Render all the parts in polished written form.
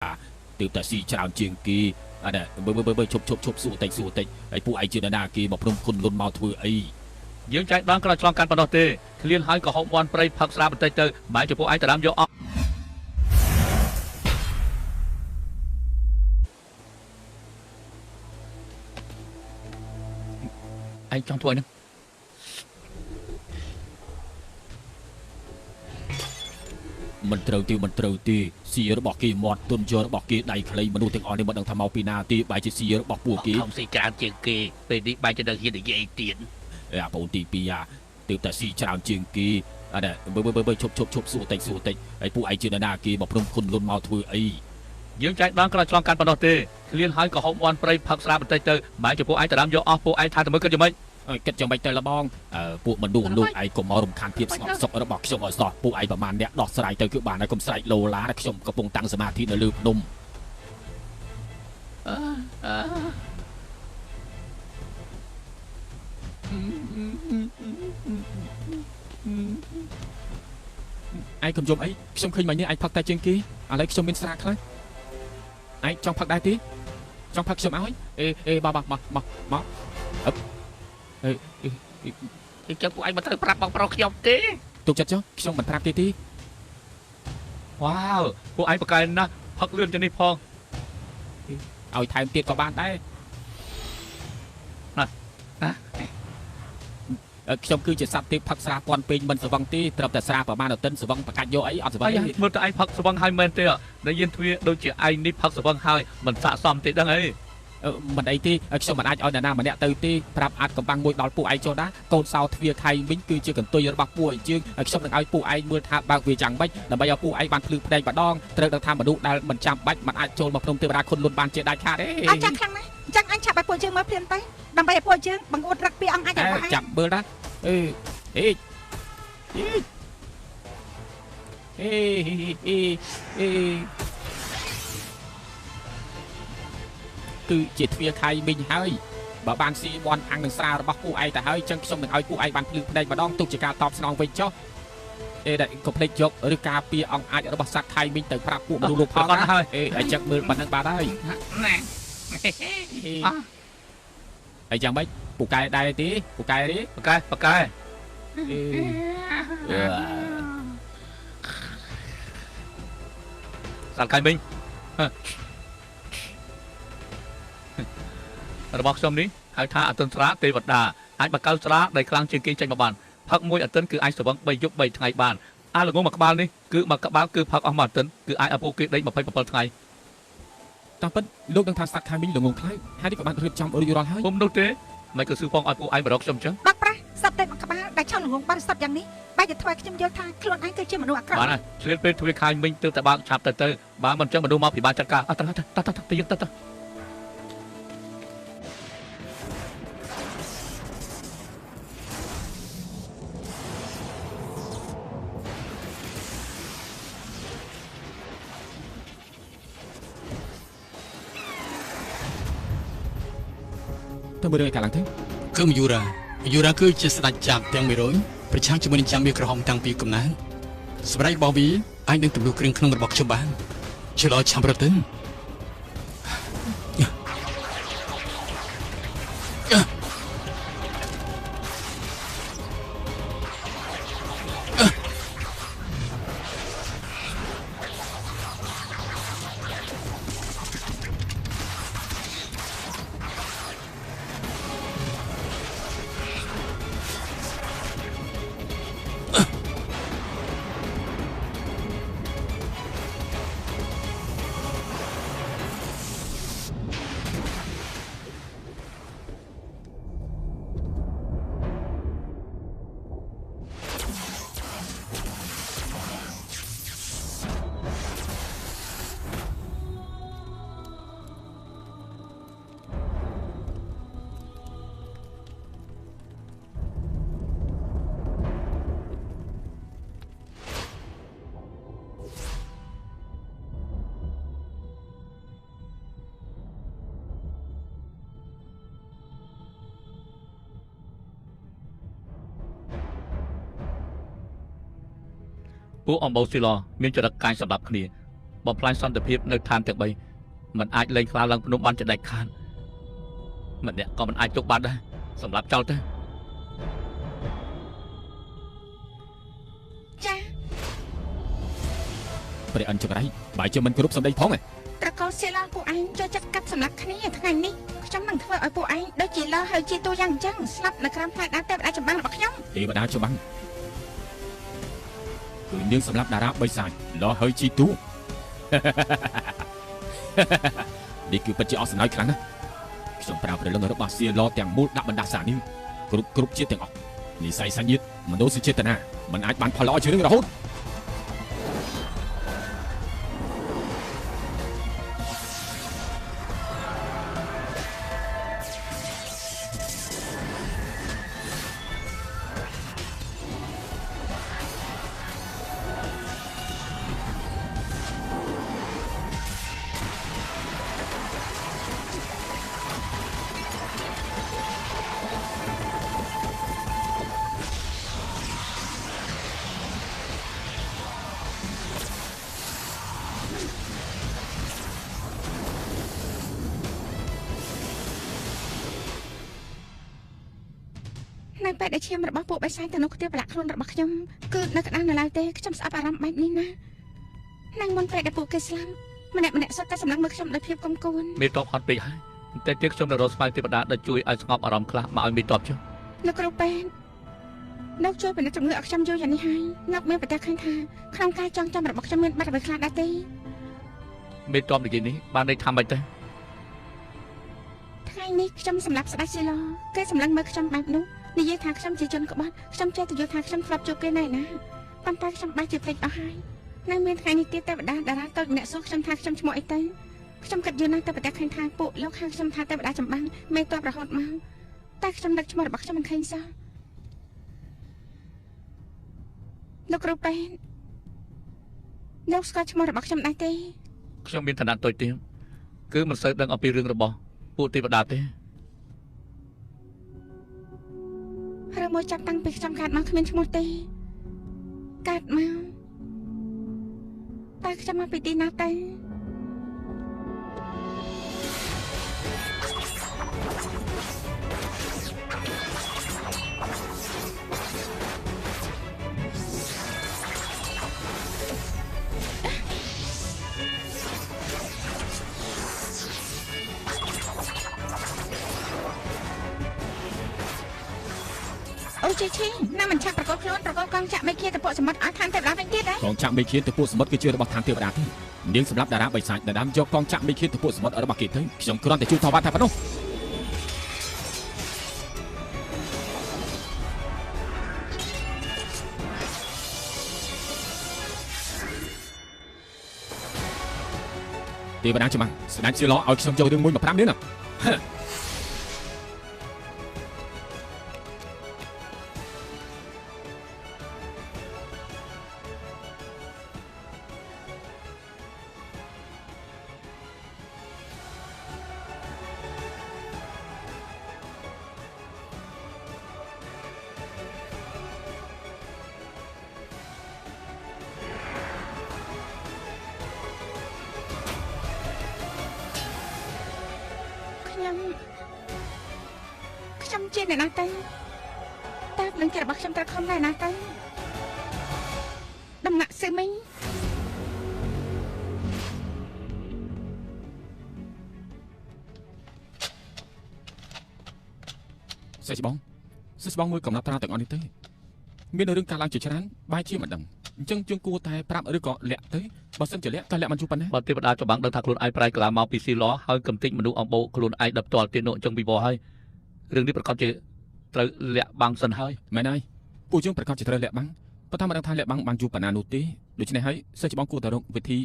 ទើបតែស៊ីច្រើនជាងគេអត់មើលមើលមើលឈប់ឈប់ឈប់សួរតិចសួរតិចហើយពួកឯងជានរណាគេមកភ្នំគុណលុនមកធ្វើអី យើងចែកដងក្រោយឆ្លងកាន់ប៉ុណ្ណោះទេ ឃ្លានហើយក៏ហូបមាន់ព្រៃផឹកស្រាបន្តិចទៅ បែរជាពួកឯងទៅដើមយកអស់ ឯងចង់ធ្វើអីហ្នឹង មិនត្រូវទេ មិនត្រូវទេ ស៊ីរបស់គេមាត់ទុនយករបស់គេដៃខ្លី មនុស្សទាំងអស់នេះមិនដឹងថាមកពីណាទេ បែរជាស៊ីរបស់ពួកគេ ធំស៊ីច្រើនជាងគេ ពេលនេះបែរជានៅហ៊ាននិយាយទៀត អាបងទី2អាទើបតែស៊ីច្រើនជាងគេអត់មើលមើលមើលឈប់ឈប់ឈប់សួរតិចសួរតិចហើយពួកឯងជានរណាគេមកភ្នំគុណលុនមកធ្វើអី យើងចែកដងក្រោយឆ្លងកាន់ប៉ុណ្ណោះទេ ឃ្លានហើយក៏ហូបមាន់ព្រៃផឹកស្រាបន្តិចទៅ បែរជាពួកឯងទៅដើមយកអស់ ពួកឯងថាទៅមើលគិតយ៉ាងម៉េច គិតយ៉ាងម៉េចទៅលបង ពួកមនុស្សលោកឯងកុំមករំខានភាពស្ងប់សុខរបស់ខ្ញុំឲ្យសោះ ពួកឯងប្រហែលអ្នកដោះស្រាយទៅគឺបានហើយកុំស្រែកលោឡា ខ្ញុំកំពុងតាំងសមាធិនៅលើភ្នំ ឯងកុំយំអី ខ្ញុំឃើញមិញនេះឯងផឹកតែជាងគេ ឥឡូវខ្ញុំមានស្រាខ្លះ ឯងចង់ផឹកដែរទេ ចង់ផឹកខ្ញុំឲ្យ អេអេ មកមកមកមក អឹប អេ អញ្ចឹងពួកឯងមិនត្រូវប្រាប់បងប្រុសខ្ញុំទេ ទុកចិត្តចុះ ខ្ញុំមិនប្រាប់ទេទេ វ៉ាវ ពួកឯងប្រកែណាស់ ផឹកលឿនជាងនេះផង ឲ្យថែមទៀតក៏បានដែរ ណាណា ខ្ញុំគឺជាសត្វទេពផឹកស្រាពាន់ពេកមិនស្វឹងទេ ត្រឹមតែស្រាប្រមាណតិនស្វឹងប្រកាច់យកអីអត់ស្វឹងទេ មើលតែឯងផឹកស្វឹងហើយមែនទេ ដែលយានទ្វាដូចជាឯងនេះផឹកស្វឹងហើយមិនស័កសមទេដឹងអី មិនអីទេ ខ្ញុំមិនអាចឲ្យនរណាម្នាក់ទៅទេ ប្រាប់អាចកំបាំងមួយដល់ពួកឯងចុះណា កូនសោទ្វាខៃវិញគឺជាកន្ទុយរបស់ពួកឯងជើង ខ្ញុំនឹងឲ្យពួកឯងមើលថាបើកវាយ៉ាងម៉េច ដើម្បីឲ្យពួកឯងបានភ្លឺភ្នែកម្ដង ត្រូវដឹងថាមនុស្សដែលមិនចាំបាច់មិនអាចចូលមកភ្នំទេវតាខុនលុនបានជាដាច់ខាតទេ អត់ចាស់ខ្លាំងណាស់ អញ្ចឹងអញឆាប់ឲ្យពួកយើងមើលភ្លាមទៅ ដើម្បីឲ្យពួកយើងបង្អួតរឹកពីអង្គអាចរបស់ឯង ចាប់មើលណា អេអេអេអេអេអេ គឺជាទ្វាខៃមីងហើយ បើបានស៊ីបនអាំងនឹងស្រារបស់ពួកឯងទៅហើយ ចឹងខ្ញុំនឹងឲ្យពួកឯងបានភ្លឺភ្នែកម្ដង ទុកជាការតបស្នងវិញចុះ អេដែលកុំភ្លេចយកឬការពារអង្គអាចរបស់សត្វខៃមីងទៅប្រាប់ពួកមនុស្សលោកផងណា អេអញ្ចឹងមើលប៉ុណ្្នឹងបាទហើយ ណែ អីយ៉ាងម៉េច ពូកែដែរទេ ពូកែទេ ពូកែពូកែ អេសត្វខៃមីងរបស់ខ្ញុំនេះហៅថាអតិនស្រាទេវតា អាចបង្កើនស្រាដែលខ្លាំងជាងគេចេញមកបាន ផឹកមួយអតិនគឺអាចស្វឹង3យប់3ថ្ងៃបាន អាល្ងងមួយក្បាលនេះគឺមួយក្បាលគឺផឹកអស់មួយអតិនគឺអាចឲ្យពួកគេដេក27ថ្ងៃ តាមពិតលោកដឹងថាសត្វខៃមីងល្ងងខ្លៅ ហើយនេះក៏បានរៀបចំរួចរាល់ហើយ ពុំនោះទេ មិនក៏ស៊ឺផងឲ្យពួកឯងមករកខ្ញុំចឹង បាក់ប្រាស់ សត្វតែមួយក្បាលដែលឆោល្ងងបរិសុទ្ធយ៉ាងនេះ បែរជាធ្វើឲ្យខ្ញុំយល់ថាខ្លួនឯងគឺជាមនុស្សអាក្រក់ បាទហើយ ឆ្លៀតពេលទ្វាខៃមីងទើបតែបើកឆាប់ទៅទៅ បើមិនចឹងមនុស្សមកពិបាកចាត់ការ អត់ទៅទៅទៅទៅយើងទៅទៅ ទៅមើលរឿងឯកាឡើងទៅ គឺមយូរ៉ា មយូរ៉ាគឺជាស្ដេចចាបទាំង100ប្រឆាំងជាមួយនឹងចាំមាសក្រហមតាំងពីកំណើត សម្រាប់របស់វាអាចនឹងទម្លុះគ្រឿងក្នុងរបស់ខ្ញុំបាន ឆ្លោឆាំរត់ទៅ ពួកអំបូស៊ីឡមានចរិតកាយសម្រាប់គ្នា បំផ្លាញសន្តិភាពនៅឋានទាំង3មិនអាចលែងខ្លាឡើងភ្នំបានជាដាច់ខាតម្នាក់ក៏មិនអាចទុកបានដែរសម្រាប់ចោលទៅចាព្រះអិនចង្រៃបែរជាមិនគ្រប់សម្ដីផងឯងត្រកូលសៀឡពួកឯងចូលចិត្តកាត់សម្លាប់គ្នាថ្ងៃនេះខ្ញុំនឹងធ្វើឲ្យពួកឯងដូចជាឡហើយជាទូយ៉ាងអញ្ចឹងស្លាប់នៅក្រោមផ្លែដើមទេវតាចម្បាំងរបស់ខ្ញុំទេវតាចម្បាំងគឺនាងសម្លាប់តារាបីសាច់ឡហើយជីទូនេះគឺពិតជាអស់សំណើចខ្លាំងណាស់ខ្ញុំប្រើព្រលឹងរបស់សៀឡទាំងមូលដាក់បណ្ដាសានាងគ្រប់ជាតិទាំងអស់និស័យសញ្ញិតមនោសញ្ចេតនាមិនអាចបានផលល្អជារឿងរហូត នៅពេលដែលឈាមរបស់ពួកបិសាចទៅនោះខ្ទាវប្រឡាក់ខ្លួនរបស់ខ្ញុំគឺនៅក្តារនៅឡើយទេខ្ញុំស្អប់អារម្មណ៍បែបនេះណានឹងមុនពេលដែលពួកគេស្លាប់ម្នាក់ម្នាក់សុទ្ធតែសម្លឹងមើលខ្ញុំដោយភាពគុំគួនមេតបហត់ពេកហើយតែទៀតខ្ញុំនឹងរកស្មៅទេវតាដែលជួយឲ្យស្ងប់អារម្មណ៍ខ្លះមកឲ្យមេតបចុះលោកគ្រូពេទ្យលោកជួយពិនិត្យជំងឺឲ្យខ្ញុំយូរយ៉ាងនេះហើយលោកមានប្រទះឃើញថាក្នុងការចងចាំរបស់ខ្ញុំមានបាត់អ្វីខ្លះដែរទេមេតបនិយាយនេះបានន័យថាម៉េចទេថ្ងៃនេះខ្ញុំសម្លាប់ស្ដេចស៊ីឡគេសម្លឹងមើលខ្ញុំបែបនោះនិយាយថាខ្ញុំជាជនក្បត់ខ្ញុំចេះតែយល់ថាខ្ញុំធ្លាប់ជួបគេណែណាប៉ុន្តែខ្ញុំបែរជាភ្លេចអស់ហើយនៅមានថ្ងៃនេះទៀតទេវតាតារាតូចម្នាក់សួរខ្ញុំថាខ្ញុំឈ្មោះអីទៅខ្ញុំគិតយូរណាស់តែប្រទះឃើញថាពួកលោកហៅខ្ញុំថាទេវតាចម្បាំងមេតបរហូតមកតែខ្ញុំនឹកឈ្មោះរបស់ខ្ញុំមិនឃើញសោះលោកគ្រូពេទ្យលោកស្គាល់ឈ្មោះរបស់ខ្ញុំដែរទេខ្ញុំមានឋានៈតូចទៀតគឺមិនសូវដឹងអំពីរឿងរបស់ពួកទេវតាទេឬមួយចាប់តាំងពីខ្ញុំកើតមកគ្មានឈ្មោះទេកើតមកតើខ្ញុំមកពីទីណាទៅអូជីឈីណាមិនឆាប់ប្រកបខ្លួនប្រកបកងចាក់មេឃាទៅពួកសមុទ្រឲ្យឋានទេវតាវិញទៀតហ៎កងចាក់មេឃាទៅពួកសមុទ្រគឺជារបស់ឋានទេវតាទេនាងសម្រាប់តារាបិសាចដណ្ដើមយកកងចាក់មេឃាទៅពួកសមុទ្ររបស់គេទៅខ្ញុំគ្រាន់តែជួយថវ៉ាតែប៉ុណ្ណោះទេវតាច្បាំងស្ដេចសៀឡឲ្យខ្ញុំយករឿងមួយមក5លានណាខ្ញុំជាអ្នកណាទៅតើនឹងចិត្តរបស់ខ្ញុំត្រូវខំដែរណាទៅដំណាក់សឺមីងសេះច្បងសេះច្បងមើលកំណត់ត្រាទាំងអស់នេះទេមានរឿងកើតឡើងជាច្រើនបែរជាមិនដឹងអញ្ចឹងយើងគួរតែប្រាប់ឬក៏លាក់ទៅបើសិនជាលាក់តើលាក់មិនយូរប៉ុណ្ណាបើទេវតាច្បាំងដឹងថាខ្លួនឯងប្រែក្លាមកពីស៊ីឡហើយកំទេចមនុស្សអំបូរខ្លួនឯងដល់ផ្ទាល់ទៀតនោះអញ្ចឹងវិវល់ហើយរឿងនេះប្រកាសជាត្រូវលាក់បាំងសិនហើយមែនហើយពួកយើងប្រកាសជាត្រូវលាក់បាំងប៉ុន្តែមិនដឹងថាលាក់បាំងបានយូរប៉ុណ្ណានោះទេដូច្នេះហើយសិស្សច្បងគួរតែរកវិធី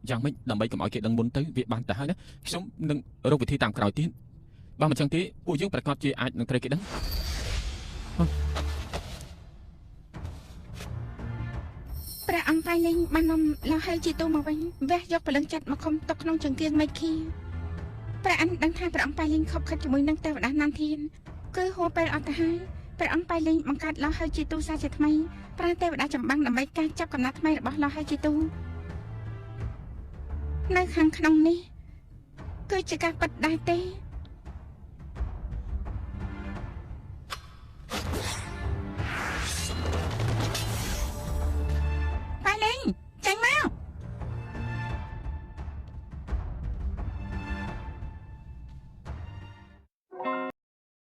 យ៉ាងម៉េចដើម្បីកុំឲ្យគេដឹងមុនទៅវាបានទៅហើយណាខ្ញុំនឹងរកវិធីតាមក្រោយទៀតបើមិនចឹងទេពួកយើងប្រកាសជាអាចនឹងត្រូវគេដឹងព្រះអង្គប្រៃលេងបាននាំឡោះហើយជាទូមកវិញវះយកព្រលឹងចិត្តមកខំទុកក្នុងចង្កៀងមេឃីព្រះអង្គដឹងថាព្រះអង្គប៉ៃលីងខົບខិតជាមួយនឹងទេវតាណានធានគឺហួពេលអត់ទៅហើយព្រះអង្គប៉ៃលីងបង្កើតឡោះហើយជាទូសាជាថ្មីប្រើទេវតាចម្បាំងដើម្បីការចាប់កំណត់ថ្មីរបស់ឡោះហើយជាទូ នៅខាងក្នុងនេះគឺជាការពិតដែរទេ?